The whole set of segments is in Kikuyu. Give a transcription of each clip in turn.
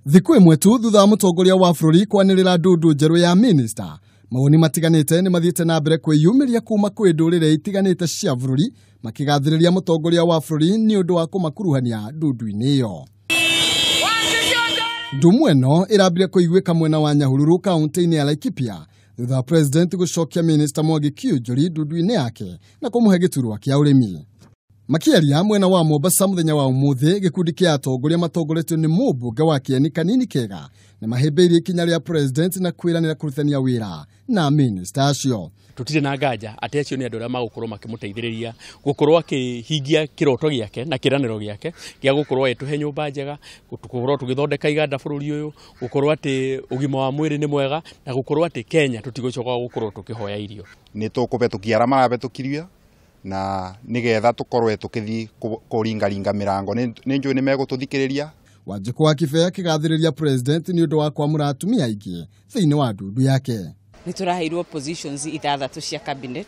Thikũ ĩmwe tu thutha wa mũtongoria wa bũrũri kwanĩrĩra ndundu njerũ ya minista, mawoni matiganĩte nĩ mathiĩte na mbere kwĩyumĩria kuma kwĩ ndũrĩrĩ itiganĩte cia bũrũri makĩgathĩrĩria mũtongoria wa bũrũri nĩ ũndũ wa kũmakuruhania ndundu-inĩ ĩyo. Ndumu ĩno ĩrambire kũiguĩka mwena wa Nyahururu kaunti-inĩ ya Laikipia thutha wa president gũcokia minista Mwangi Kiunjuri ndundu-inĩ yake na kũmũhe gĩturwa kĩa ũrĩmi. Makĩaria mwena wa Mombasa mũthenya wa ũmũthĩ, gĩkundi kĩa atongoria matongoretio nĩ mũmbunge wa Kĩeni Kanini Kega nĩ mahĩmbĩirie ikinya rĩa president na kwĩranĩra kũrutithania wĩra na minista acio. Tũtirĩ na nganja atĩ acio nĩ andũ arĩa magũkorwo makĩmũteithĩrĩria gũkorwo akĩhingia kĩroto gĩake na kĩĩranĩro gĩake gĩa gũkorwo agĩtũhe nyũmba njega, gũkorwo tũgĩthondeka iganda bũrũri ũyũ, gũkorwo atĩ ũgima wa mwĩrĩ nĩ mwega na gũkorwo atĩ Kenya tũtigũcoka gũkorwo tũkĩhoya irio. Nĩ tũkũhetũkia arĩa marabetũkirie na nigetha tukorwe tukithi kuringaringa mirango ni njui ni megũtũthikĩrĩria. Wanjikũ wa Kibea akĩgathĩrĩria president nĩ ũndũ wa kwamũra atumia aingĩ thĩinĩ wa ndundu yake. Nĩ tũraheirwo positions ithathatũ cia cabinet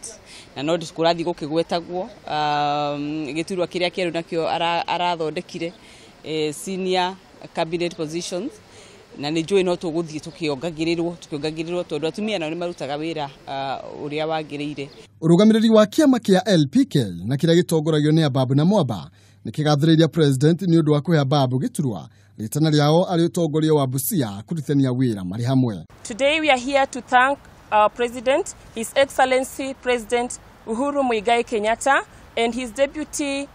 na no kũrathiĩ gũkĩgwetagwo gĩturwa kĩrĩa kĩerũ nakĩo arathondekire senior cabinet positions, na nĩ njũĩ no tũgũthiĩ tũkĩongagĩrĩrwo tondũ atumia nao nĩ marutaga wĩra ũrĩa wagĩrĩire. Ũrũgamĩrĩri wa kĩama kĩa LPK na kĩrĩa gĩtongoragio nĩ Ababu na Mwamba nĩ kĩgathĩrĩirie president nĩ ũndũ wa kũhe Ababu gĩturwa rĩtana rĩao arĩ ũtongoria wa Busia kũrutithania wĩra marĩ hamwe. Today we are here to thank our president, His Excellency President Uhuru Muigai Kenyatta and his deputy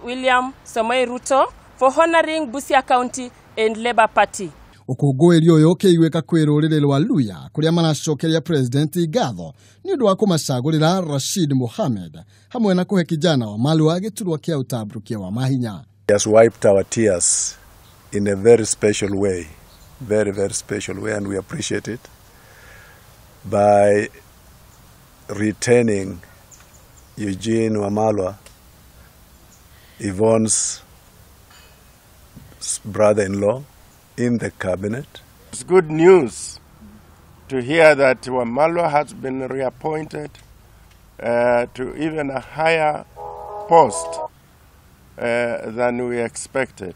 William Samoei Ruto for honoring Busia County and Labour Party. Ũkũngũĩri ũyũ ũkĩiguĩka kwĩ rũrĩrĩ rwa Luya kũrĩa maracokeria president ngatho nĩ ũndũ wa kũmacagũrĩra Rashid Mohamed hamwe na kũhe kijana wa Malwa gĩturwa kĩa ũtambũrũkia wa mahinya. He has wiped our tears in a very special way, very, very special way, and we appreciate it by retaining Eugene Wamalwa, Yvonne's brother-in-law, in the cabinet. It's good news to hear that Wamalwa has been reappointed to even a higher post than we expected.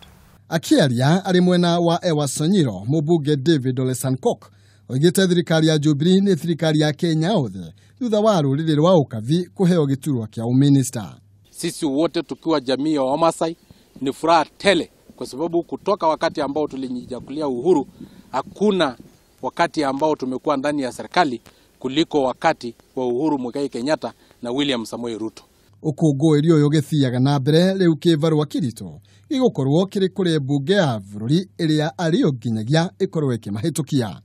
Akĩaria arĩ mwena wa Ewa Sonyiro, mũmbunge David Ole Sankok oigĩte thirikari ya Jubilee nĩ thirikari ya Kenya othe thutha wa rũrĩrĩ rwa Ũkabi kũheo gĩturwa kĩa ũminista. Sisi wote tukiwa jamii ya Wamasai ni furaha tele kwa sababu kutoka wakati ambao tulinyakulia uhuru hakuna wakati ambao tumekuwa ndani ya serikali kuliko wakati wa Uhuru Muigai Kenyatta na William Samoei Ruto. Ũkũngũĩri ũyũ ũgĩthiaga na mbere rĩu kĩbarũa kĩritũ gĩgũkorwo kĩrĩ kũrĩ mbunge ya bũrũri ĩrĩa arĩo nginyagia ĩkorwo ĩkĩmahĩtũkia.